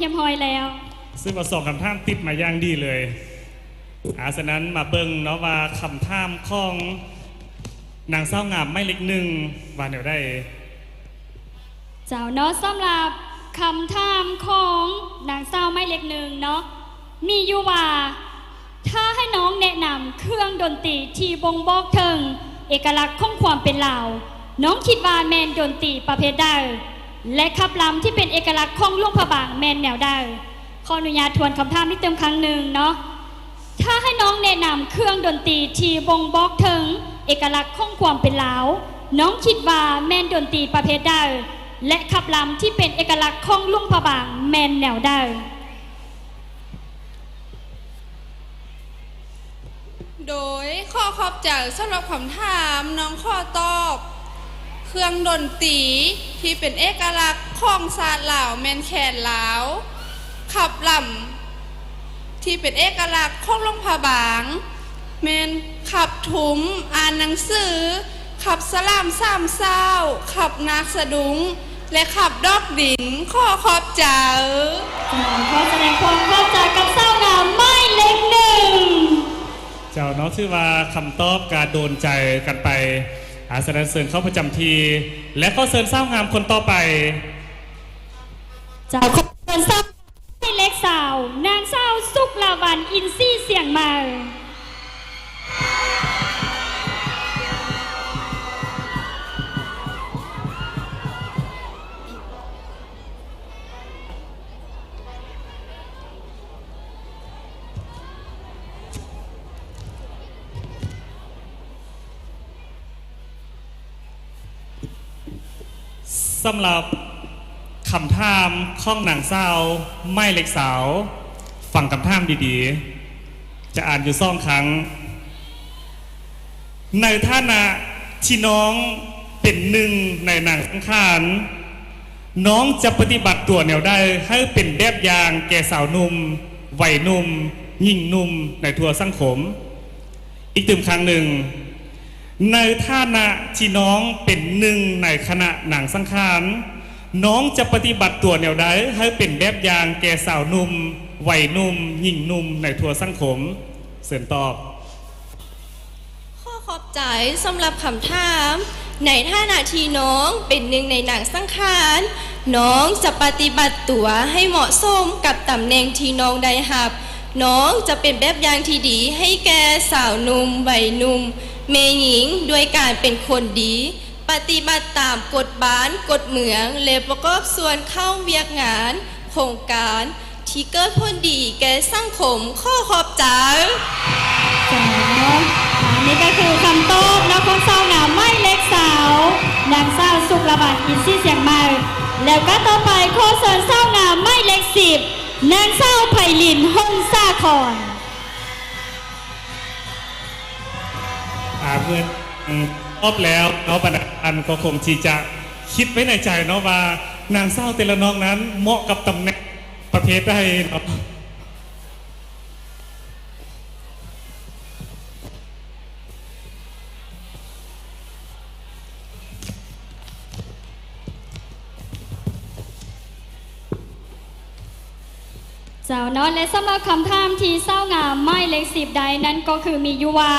ຮຽບຮ້ອຍແລ້ວ. ຮູ້ສຶກວ່າສອງຄຳຖາມຕິດມາຢ່າງດີເລີຍ. ອາ ສະນັ້ນມາເບິ່ງເນາະວ່າຄຳຖາມຂອງນາງສາວງາມໝາຍເລກໜຶ່ງວ່າແນວໃດ? ເຈົ້າເນາະ, ສຳລັບຄຳຖາມຂອງນາງສາວໝາຍເລກໜຶ່ງເນາະ ມີຢູ່ວ່າ ຖ້າໃຫ້ນ້ອງແນະນຳເຄື່ອງດົນຕີທີ່ບົ່ງບອກເຖິງເອກະລັກຂອງຄວາມເປັນລາວ, ນ້ອງຄິດວ່າແມ່ນດົນຕີປະເພດໃດ? ແລະ ຂັບລຳທີ່ເປັນເອກະລັກຂອງຫຼວງພະບາງແມ່ນແນວໃດ? ຂໍອະນຸຍາດທວນຄຳຖາມອີກຕື່ມຄັ້ງໜຶ່ງເນາະ. ຖ້າໃຫ້ນ້ອງແນະນຳເຄື່ອງດົນຕີທີ່ບົ່ງບອກເຖິງເອກະລັກຂອງຄວາມເປັນລາວ, ນ້ອງຄິດວ່າແມ່ນດົນຕີປະເພດໃດ? ແລະ ຂັບລຳທີ່ເປັນເອກະລັກຂອງຫຼວງພະບາງແມ່ນແນວໃດ? ໂດຍ ຂໍຂອບໃຈສຳລັບຄຳຖາມ. ນ້ອງຂໍຕອບ ເຄື່ອງດົນຕີທີ່ເປັນເອກະລັກຂອງຊາດລາວແມ່ນແຄນລາວ, ຂັບລຳທີ່ເປັນເອກະລັກຂອງຫຼວງພະບາງ ແມ່ນຂັບທຸ່ມ, ອ່ານໜັງສື, ຂັບສະຫຼາມສາມເຊົ້າ, ຂັບນາກສະດຸ້ງ ແລະ ຂັບດອກດິນ. ຂໍຂອບໃຈ. ເຈົ້າ, ຂໍສະແດງຄວາມຂອບໃຈກັບສາວງາມໝາຍເລກໜຶ່ງ. ເຈົ້າເນາະ, ຖືວ່າຄຳຕອບກະໂດນໃຈກັນໄປ. ອາ ສະນັ້ນເຊີນເຂົ້າປະຈຳທີ່ ແລະ ຂໍເຊີນສາວງາມຄົນຕໍ່ໄປ. ເຈົ້າ, ຂໍເຊີນສາວ ໝາຍເລກຊາວ ນາງສາວ ສຸກລາວັນ ອິນສີຊຽງໃໝ່. ສຳລັບຄຳຖາມຂອງນາງສາວໝາຍເລກຊາວ, ຟັງຄຳຖາມດີໆ, ຈະອ່ານຢູ່ສອງຄັ້ງ. ໃນຖານະທີ່ນ້ອງເປັນໜຶ່ງໃນນາງສັງຂານ, ນ້ອງຈະປະຕິບັດຕົວແນວໃດໃຫ້ເປັນແບບຢ່າງແກ່ສາວໜຸ່ມ, ໄວໜຸ່ມ, ຍິງໜຸ່ມໃນທົ່ວສັງຄົມ? ອີກຕື່ມຄັ້ງໜຶ່ງ, ໃນຖານະທີ່ນ້ອງເປັນໜຶ່ງໃນຄະນະນາງສັງຂານ, ນ້ອງຈະປະຕິບັດຕົວແນວໃດໃຫ້ເປັນແບບຢ່າງແກ່ສາວໜຸ່ມ, ໄວໜຸ່ມ, ຍິງໜຸ່ມໃນທົ່ວສັງຄົມ? ເຊີນຕອບ. ຂໍຂອບໃຈສຳລັບຄຳຖາມ. ໃນຖານະທີ່ນ້ອງເປັນໜຶ່ງໃນນາງສັງຂານ, ນ້ອງຈະປະຕິບັດຕົວໃຫ້ເໝາະສົມກັບຕຳແໜ່ງທີ່ນ້ອງໄດ້ຮັບ. ນ້ອງຈະເປັນແບບຢ່າງທີ່ດີໃຫ້ແກ່ສາວໜຸ່ມ, ໄວໜຸ່ມ, ແມ່ຍິງ ດ້ວຍການເປັນຄົນດີ, ປະຕິບັດຕາມກົດບ້ານ, ກົດເມືອງ ແລະ ປະກອບສ່ວນເຂົ້າວຽກງານ ໂຄງການທີ່ເກີດຜົນດີແກ່ສັງຄົມ. ຂໍຂອບໃຈ. ເຈົ້າ, ອັນນີ້ກໍຄືຄຳຕອບເນາະ ຂອງສາວງາມໝາຍເລກຊາວ ນາງສາວ ສຸກລະວັນ ອິນສີຊຽງໃໝ່. ແລ້ວກໍຕໍ່ໄປ ຂໍເຊີນສາວງາມໝາຍເລກສິບ ນາງສາວ ໄພລິນ ຫົງສາຄອນ. ອາ ເມື່ອ ອືມ ຕອບແລ້ວເນາະ ບັນດາທ່ານກໍຄົງທີ່ຈະຄິດໄວ້ໃນໃຈເນາະວ່າ ນາງສາວແຕ່ລະນ້ອງນັ້ນເໝາະກັບຕຳແໜ່ງປະເພດໃດເນາະ. ເຈົ້າເນາະ ແລະ ສຳລັບຄຳຖາມທີ່ສາວງາມໝາຍເລກສິບໄດ້ນັ້ນກໍຄືມີຢູ່ວ່າ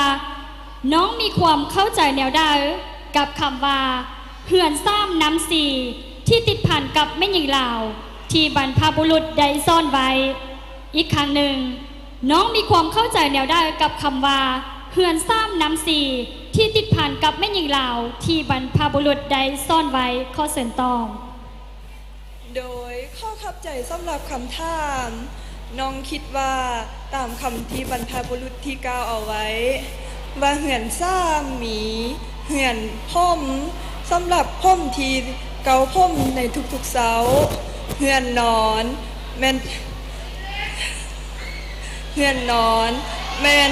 ນ້ອງມີຄວາມເຂົ້າໃຈແນວໃດກັບຄຳວ່າ ເຮືອນສາມນ້ຳສີ່ ທີ່ຕິດພັນກັບແມ່ຍິງລາວ ທີ່ບັນພະບຸລຸດໄດ້ສອນໄວ້? ອີກຄັ້ງໜຶ່ງ, ນ້ອງມີຄວາມເຂົ້າໃຈແນວໃດກັບຄຳວ່າ ເຮືອນສາມນ້ຳສີ່ ທີ່ຕິດພັນກັບແມ່ຍິງລາວ ທີ່ບັນພະບຸລຸດໄດ້ສອນໄວ້? ຂໍເຊີນຕອບ. ໂດຍ ຂໍຂອບໃຈສຳລັບຄຳຖາມ. ນ້ອງຄິດວ່າຕາມຄຳທີ່ບັນພະບຸລຸດທີ່ກ່າວເອົາໄວ້ວ່າ ເຮືອນສາມມີເຮືອນພົມ ສຳລັບພົມທີ່ເກົາຜົມໃນທຸກໆເຊົ້າ, ເຮືອນນອນແມ່ນ ເຮືອນນອນແມ່ນ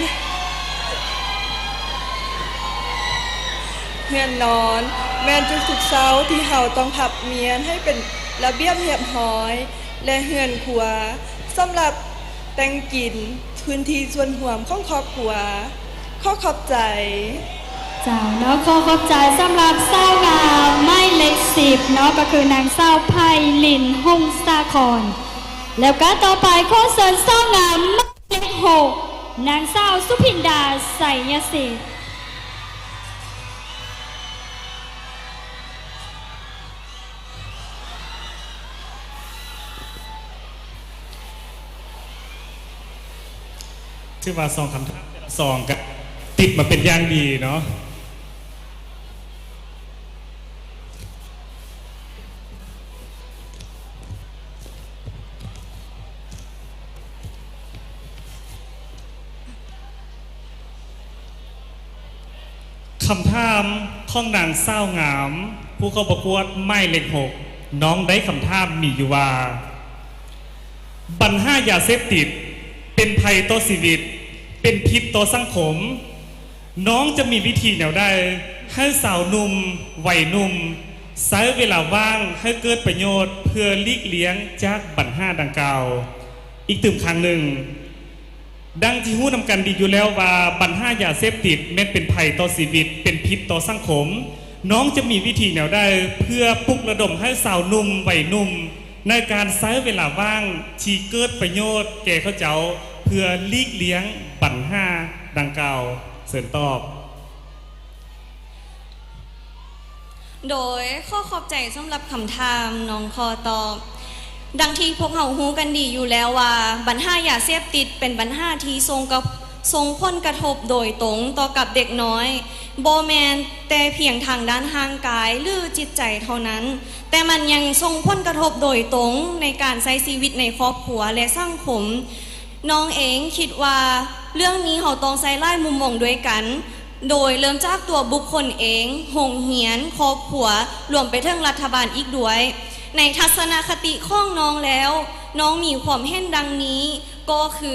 ເຮືອນນອນແມ່ນທຸກໆເຊົ້າທີ່ເຮົາຕ້ອງພັບມ້ຽນໃຫ້ເປັນລະບຽບຮຽບຮ້ອຍ ແລະ ເຮືອນຄົວສຳລັບແຕ່ງກິນ ພື້ນທີ່ສ່ວນຮວມຂອງຄອບຄົວ. ຂໍຂອບໃຈ. ເຈົ້າເນາະ ຂໍຂອບໃຈສຳລັບສາວງາມໝາຍເລກສິບເນາະ ກໍຄືນາງສາວ ໄພລິນ ຫົງສາຄອນ. ແລ້ວກໍຕໍ່ໄປ ຂໍເຊີນສາວງາມໝາຍເລກຫົກ ນາງສາວ ສຸພິນດາ ໄຊຍະສິດ. ຖືວ່າສອງຄຳຖາມ ສອງກະຕິດມາເປັນຢ່າງດີເນາະ. ຄຳຖາມຂອງນາງສາວງາມ ຜູ້ເຂົ້າປະກວດໝາຍເລກຫົກ ນ້ອງໄດ້ຄຳຖາມມີຢູ່ວ່າ ບັນຫາຢາເສບຕິດເປັນໄພຕໍ່ຊີວິດ, ເປັນພິດຕໍ່ສັງຄົມ. ນ້ອງຈະມີວິທີແນວໃດໃຫ້ຊາວໜຸ່ມ, ໄວໜຸ່ມ ໃຊ້ເວລາວ່າງໃຫ້ເກີດປະໂຫຍດ ເພື່ອຫຼີກລ່ຽງຈາກບັນຫາດັ່ງກ່າວ? ອີກຕື່ມຄັ້ງໜຶ່ງ, ດັ່ງທີ່ຮູ້ນຳກັນດີຢູ່ແລ້ວວ່າ ບັນຫາຢາເສບຕິດແມ່ນເປັນໄພຕໍ່ຊີວິດ, ເປັນພິດຕໍ່ສັງຄົມ. ນ້ອງຈະມີວິທີແນວໃດເພື່ອປຸກລະດົມໃຫ້ຊາວໜຸ່ມ, ໄວໜຸ່ມ ໃນການໃຊ້ເວລາວ່າງທີ່ເກີດປະໂຫຍດແກ່ເຂົາເຈົ້າ ເພື່ອຫຼີກລ່ຽງບັນຫາດັ່ງກ່າວ? ເຊີນຕອບ. ໂດຍ ຂໍຂອບໃຈສຳລັບຄຳຖາມ. ນ້ອງຂໍຕອບ. ດັ່ງທີ່ພວກເຮົາຮູ້ກັນດີຢູ່ແລ້ວວ່າ ບັນຫາຢາເສບຕິດເປັນບັນຫາທີ່ສົ່ງກັບ ສົ່ງຜົນກະທົບໂດຍຕົງຕໍ່ກັບເດັກນ້ອຍ, ບໍ່ແມ່ນແຕ່ພຽງທາງດ້ານຮ່າງກາຍ ຫຼື ຈິດໃຈເທົ່ານັ້ນ, ແຕ່ມັນຍັງສົ່ງຜົນກະທົບໂດຍຕົງໃນການໃຊ້ຊີວິດໃນຄອບຄົວ ແລະ ສັງຄົມ. ນ້ອງເອງຄິດວ່າເລື່ອງນີ້ເຮົາຕ້ອງໃຊ້ຫຼາຍມຸມມອງດ້ວຍກັນ, ໂດຍເລີ່ມຈາກຕົວບຸກຄົນເອງ, ໂຮງຮຽນ, ຄອບຄົວ, ລວມໄປເຖິງລັດຖະບານອີກດ້ວຍ. ໃນທັດສະນະຄະຕິຂອງນ້ອງແລ້ວ, ນ້ອງມີຄວາມເຫັນດັ່ງນີ້, ກໍຄື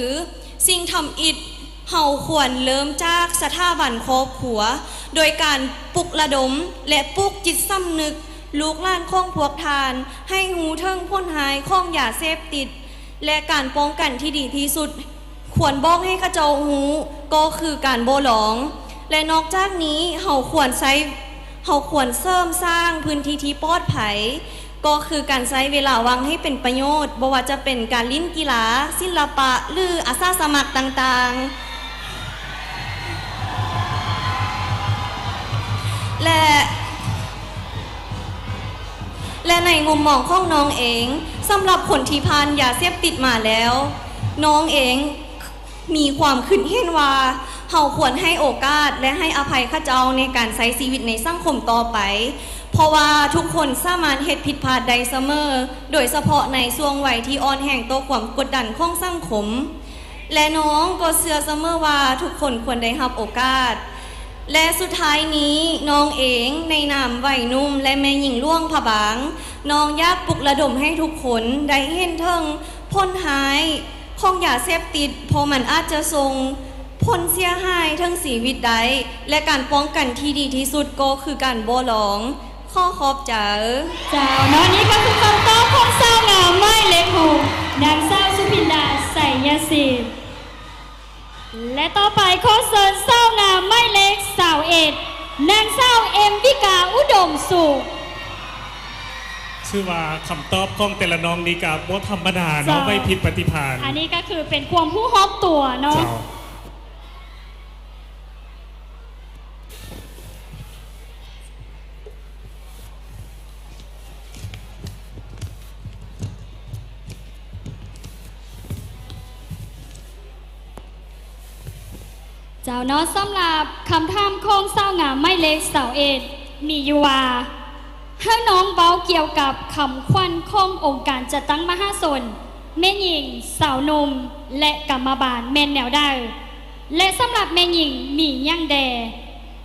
ສິ່ງທຳອິດ, ເຮົາຄວນເລີ່ມຈາກສະຖາບັນຄອບຄົວ ໂດຍການປຸກລະດົມ ແລະ ປູກຈິດສຳນຶກລູກຫຼານຂອງພວກທ່ານ ໃຫ້ຮູ້ເຖິງຜົນຮ້າຍຂອງຢາເສບຕິດ ແລະ ການປ້ອງກັນທີ່ດີທີ່ສຸດ ຄວນບອກໃຫ້ເຂົາເຈົ້າຮູ້ ກໍຄືການບໍ່ລອງ. ແລະ ນອກຈາກນີ້ ເຮົາຄວນໃຊ້ ເຮົາຄວນເສີມສ້າງພື້ນທີ່ທີ່ປອດໄພ ກໍຄືການໃຊ້ເວລາວ່າງໃຫ້ເປັນປະໂຫຍດ, ບໍ່ວ່າຈະເປັນການຫຼິ້ນກິລາ, ສິລະປະ ຫຼື ອາສາສະໝັກຕ່າງໆ ແລະ ແລະ ໃນມຸມມອງຂອງນ້ອງເອງ, ສຳລັບຄົນທີ່ຜ່ານຢາເສບຕິດມາແລ້ວ, ນ້ອງເອງ ມີຄວາມຄິດເຫັນວ່າ ເຮົາຄວນໃຫ້ໂອກາດ ແລະ ໃຫ້ອະໄພເຂົາເຈົ້າໃນການໃຊ້ຊີວິດໃນສັງຄົມຕໍ່ໄປ, ເພາະວ່າທຸກຄົນສາມາດເຮັດຜິດພາດໄດ້ສະເໝີ, ໂດຍສະເພາະໃນຊ່ວງໄວທີ່ອ່ອນແຮງຕໍ່ຄວາມກົດດັນຂອງສັງຄົມ. ແລະ ນ້ອງກໍເຊື່ອສະເໝີວ່າທຸກຄົນຄວນໄດ້ຮັບໂອກາດ. ແລະ ສຸດທ້າຍນີ້, ນ້ອງເອງໃນນາມໄວໜຸ່ມ ແລະ ແມ່ຍິງຫຼວງພະບາງ, ນ້ອງຢາກປຸກລະດົມໃຫ້ທຸກຄົນໄດ້ເຫັນເຖິງຜົນຮ້າຍ ຂອງຢາເສບຕິດ, ເພາະມັນອາດຈະສົ່ງຜົນເສຍຫາຍເຖິງຊີວິດໄດ້ ແລະ ການປ້ອງກັນທີ່ດີທີ່ສຸດກໍຄືການບໍ່ລອງ. ຂໍຂອບໃຈ. ເຈົ້າເນາະ, ນີ້ກໍຄືຄຳຕອບຂອງສາວງາມໝາຍເລກຫົກ ນາງສາວ ສຸພິນດາ ໄຊຍະສິດ. ແລະ ຕໍ່ໄປຂໍເຊີນສາວງາມໝາຍເລກຊາວເອັດ ນາງສາວ ເອັມວິກາ ອຸດົມສຸກ. ຖືວ່າຄຳຕອບຂອງແຕ່ລະນ້ອງນີ້ກະບໍ່ທຳມະດາເນາະ, ເຈົ້າ ໄຫວພິບປະຕິພານ. ອັນນີ້ກໍຄືເປັນຄວາມຮູ້ຮອບຕົວເນາະ. ເຈົ້າ. ເຈົ້າເນາະ, ສຳລັບຄຳຖາມຂອງສາວງາມໝາຍເລກຊາວເອັດ ມີຢູ່ວ່າ ໃຫ້ນ້ອງເວົ້າກ່ຽວກັບຄຳຂວັນຂອງອົງການຈັດຕັ້ງມະຫາຊົນ ແມ່ຍິງ, ຊາວໜຸ່ມ ແລະ ກຳມະບານ ແມ່ນແນວໃດ? ແລະ ສຳລັບແມ່ຍິງມີຫຍັງແດ່?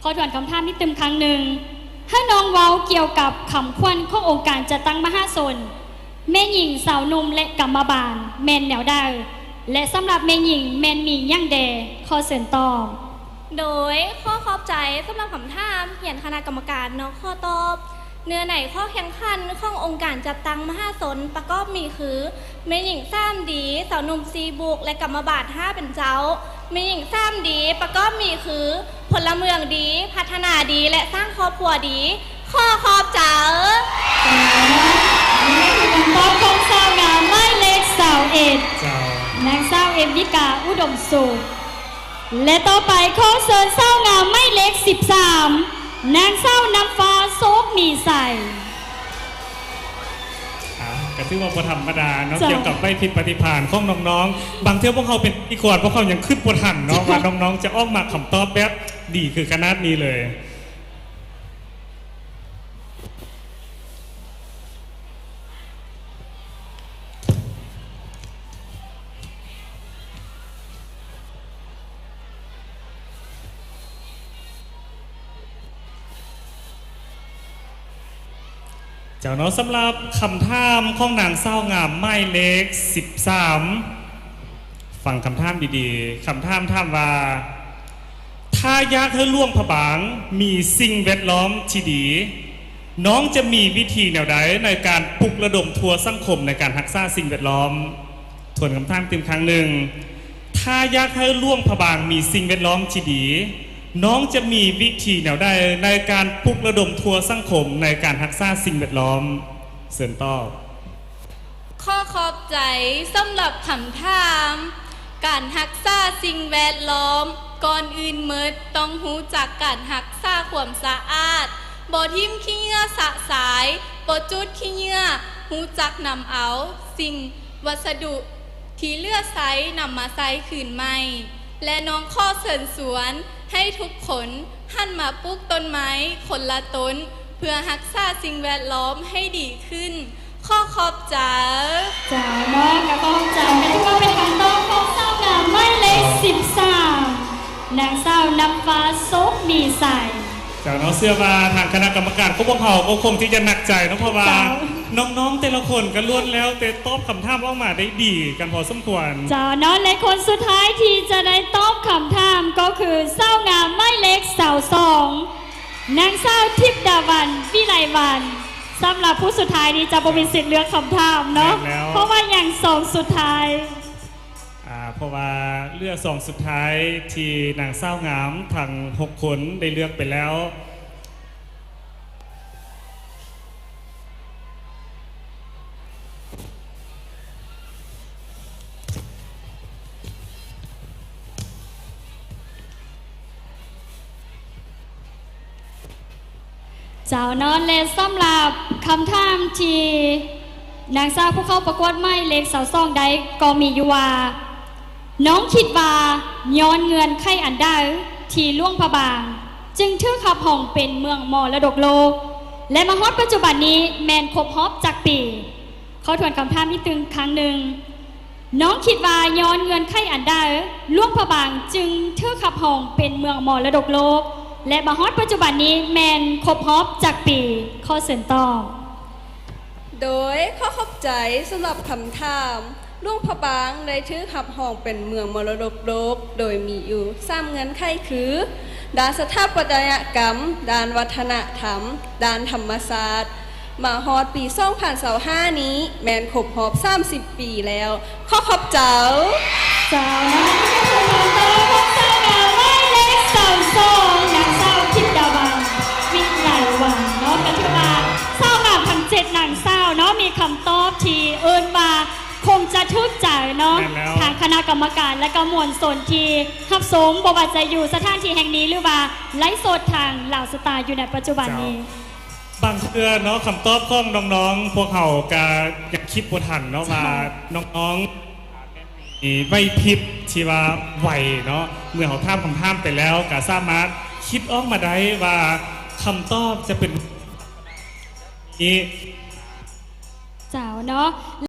ຂໍທວນຄຳຖາມອີກຕື່ມຄັ້ງໜຶ່ງ, ໃຫ້ນ້ອງເວົ້າກ່ຽວກັບຄຳຂວັນຂອງອົງການຈັດຕັ້ງມະຫາຊົນ ແມ່ຍິງ, ຊາວໜຸ່ມ ແລະ ກຳມະບານ ແມ່ນແນວໃດ? ແລະ ສຳລັບແມ່ຍິງແມ່ນມີຫຍັງແດ່? ຂໍເຊີນຕອບ. ໂດຍ ຂໍຂອບໃຈສຳລັບຄຳຖາມ. ຮຽນຄະນະກຳມະການເນາະ ຂໍຕອບ. ເນື້ອໃນຂໍ້ແຂ່ງຂັນຂອງອົງການຈັດຕັ້ງມະຫາຊົນປະກອບມີຄື ແມ່ຍິງສາມດີ, ຊາວໜຸ່ມສີ່ບຸກ ແລະ ກຳມະບານຫ້າເປັນເຈົ້າ. ແມ່ຍິງສາມດີປະກອບມີຄື ພົນລະເມືອງດີ, ພັດທະນາດີ ແລະ ສ້າງຄອບຄົວດີ. ຂໍຂອບໃຈ. ນີ້ຄືຄຳຕອບຂອງສາວງາມໝາຍເລກຊາວ ເອັດ ເຈົ້າ ນາງສາວ ເອມວິກາ ອຸດົມສຸກ ແລະ ຕໍ່ໄປຂໍເຊີນສາວງາມໝາຍເລກສິບສາມ ນາງສາວ ນ້ຳຟ້າ ໂຊກມີໄຊ. ອ່າ ກໍຖືວ່າບໍ່ທຳມະດາເນາະ ເຈົ້າ ກ່ຽວກັບໄວພິບປະຕິພານຂອງນ້ອງໆ. ບາງເທື່ອພວກເຮົາເປັນພິທີກອນ ພວກເຮົາຍັງຄິດບໍ່ທັນເນາະ ເຈົ້າ ວ່ານ້ອງໆຈະອອກມາຄຳຕອບແບບດີຄືຂະໜາດນີ້ເລີຍ. ເຈົ້າເນາະ ສຳລັບຄຳຖາມຂອງນາງສາວງາມໝາຍເລກສິບສາມ ຟັງຄຳຖາມດີໆ. ຄຳຖາມຖາມວ່າ ຖ້າຢາກໃຫ້ຫຼວງພະບາງມີສິ່ງແວດລ້ອມທີ່ດີ, ນ້ອງຈະມີວິທີແນວໃດໃນການປຸກລະດົມທົ່ວສັງຄົມໃນການຮັກສາສິ່ງແວດລ້ອມ? ທວນຄຳຖາມຕື່ມຄັ້ງໜຶ່ງ, ຖ້າຢາກໃຫ້ຫຼວງພະບາງມີສິ່ງແວດລ້ອມທີ່ດີ, ນ້ອງຈະມີວິທີແນວໃດໃນການປຸກລະດົມທົ່ວສັງຄົມໃນການຮັກສາສິ່ງແວດລ້ອມ? ເຊີນຕອບ. ຂໍຂອບໃຈສຳລັບຄຳຖາມ. ການຮັກສາສິ່ງແວດລ້ອມ, ກ່ອນອື່ນໝົດຕ້ອງຮູ້ຈັກການຮັກສາຄວາມສະອາດ, ບໍ່ຖິ້ມຂີ້ເຫຍື້ອຊະຊາຍ, ບໍ່ຈູດຂີ້ເຫຍື້ອ, ຮູ້ຈັກນຳເອົາສິ່ງວັດສະດຸທີ່ເຫຼືອໃຊ້ນຳມາໃຊ້ຄືນໃໝ່ ແລະ ນ້ອງຂໍເຊີນຊວນໃຫ້ທຸກຄົນຫັນມາປູກຕົ້ນໄມ້ຄົນລະຕົ້ນ ເພື່ອຮັກສາສິ່ງແວດລ້ອມໃຫ້ດີຂຶ້ນ. ຂໍຂອບໃຈ. ເຈົ້າເນາະ ກໍຂອບໃຈ ກໍຖືວ່າເປັນຄຳຕອບຂອງສາວງາມໝາຍເລກສິບສາມ ນາງສາວ ນ້ຳຟ້າ ໂຊກມີໄຊ. ເຈົ້າເນາະ ເຊື່ອວ່າທາງຄະນະກຳມະການຂອງພວກເຮົາກໍຄົງທີ່ຈະໜັກໃຈເນາະ ເພາະວ່າ ເຈົ້າ ນ້ອງໆແຕ່ລະຄົນກໍລ້ວນແລ້ວແຕ່ຕອບຄຳຖາມອອກມາໄດ້ດີກັນພໍສົມຄວນ. ເຈົ້າເນາະ ແລະ ຄົນສຸດທ້າຍທີ່ຈະໄດ້ຕອບຄຳຖາມກໍຄືສາວງາມໝາຍເລກຊາວສອງ ນາງສາວ ທິບດາວັນ ວິໄລວັນ. ສຳລັບຜູ້ສຸດທ້າຍນີ້ຈະບໍ່ມີສິດເລືອກຄຳຖາມເນາະ ແມ່ນແລ້ວ ເພາະວ່າຍັງສອງສຸດທ້າຍ. ອ່າ ເພາະວ່າເຫຼືອສອງສຸດທ້າຍທີ່ນາງສາວງາມທັງຫົກຄົນໄດ້ເລືອກໄປແລ້ວ. ເຈົ້າເນາະ ແລະ ສຳລັບຄຳຖາມທີ່ນາງສາວຜູ້ເຂົ້າປະກວດໝາຍເລກຊາວສອງໄດ້ກໍມີຢູ່ວ່າ ນ້ອງຄິດວ່າຍ້ອນເງື່ອນໄຂອັນໃດທີ່ຫຼວງພະບາງຈຶ່ງຖືກຮັບຮອງເປັນເມືອງມໍລະດົກໂລກ ແລະ ມາຮອດປັດຈຸບັນນີ້ແມ່ນຄົບຮອບຈັກປີ? ຂໍທວນຄຳຖາມອີກຕື່ມຄັ້ງໜຶ່ງ. ນ້ອງຄິດວ່າຍ້ອນເງື່ອນໄຂອັນໃດ ຫຼວງພະບາງຈຶ່ງຖືກຮັບຮອງເປັນເມືອງມໍລະດົກໂລກ ແລະ ມາຮອດປັດຈຸບັນນີ້ແມ່ນຄົບຮອບຈັກປີ? ຂໍເຊີນຕອບ. ໂດຍ ຂໍຂອບໃຈສຳລັບຄຳຖາມ. ຫຼວງພະບາງໄດ້ຖືກຮັບຮອງເປັນເມືອງມໍລະດົກໂລກ ໂດຍມີຢູ່ສາມເງື່ອນໄຂຄື ດ້ານສະຖາປັດຕະຍະກຳ, ດ້ານວັດທະນະທຳ, ດ້ານທຳມະຊາດ. ມາຮອດປີສອງພັນຊາວຫ້ານີ້ແມ່ນຄົບຮອບສາມສິບປີແລ້ວ. ຂໍຂອບໃຈ. ເຈົ້າ ນັ້ນກໍຄືຄຳຕອບຂອງສາວງາມໝາຍເລກຊາວສອງ ນາງສາວ ທິບດາວັນ ວິໄລວັນ ເນາະ. ກໍຖືວ່າສາວງາມທັງເຈັດນາງສາວເນາະ ມີຄຳຕອບທີ່ເອີ້ນວ່າຄົງຈະຖືກໃຈເນາະ ແມ່ນແລ້ວ ທາງຄະນະກຳມະການ ແລະ ກໍມວນຊົນທີ່ຮັບຊົມ ບໍ່ວ່າຈະຢູ່ສະຖານທີ່ແຫ່ງນີ້ ຫຼືວ່າໄລຟ໌ສົດທາງລາວສະຕາ ຢູ່ໃນປັດຈຸບັນນີ້. ເຈົ້າ. ບາງເທື່ອເນາະ ຄຳຕອບຂອງນ້ອງໆ ພວກເຮົາກະຍັງຄິດບໍ່ທັນເນາະ ເຈົ້າ ວ່ານ້ອງໆມີໄຫວພິບທີ່ວ່າໄວເນາະ. ເມື່ອເຮົາຖາມຄຳຖາມໄປແລ້ວ ກະສາມາດຄິດອອກມາໄດ້ວ່າຄຳຕອບຈະເປັນນີ້. ເຈົ້າເນາະ.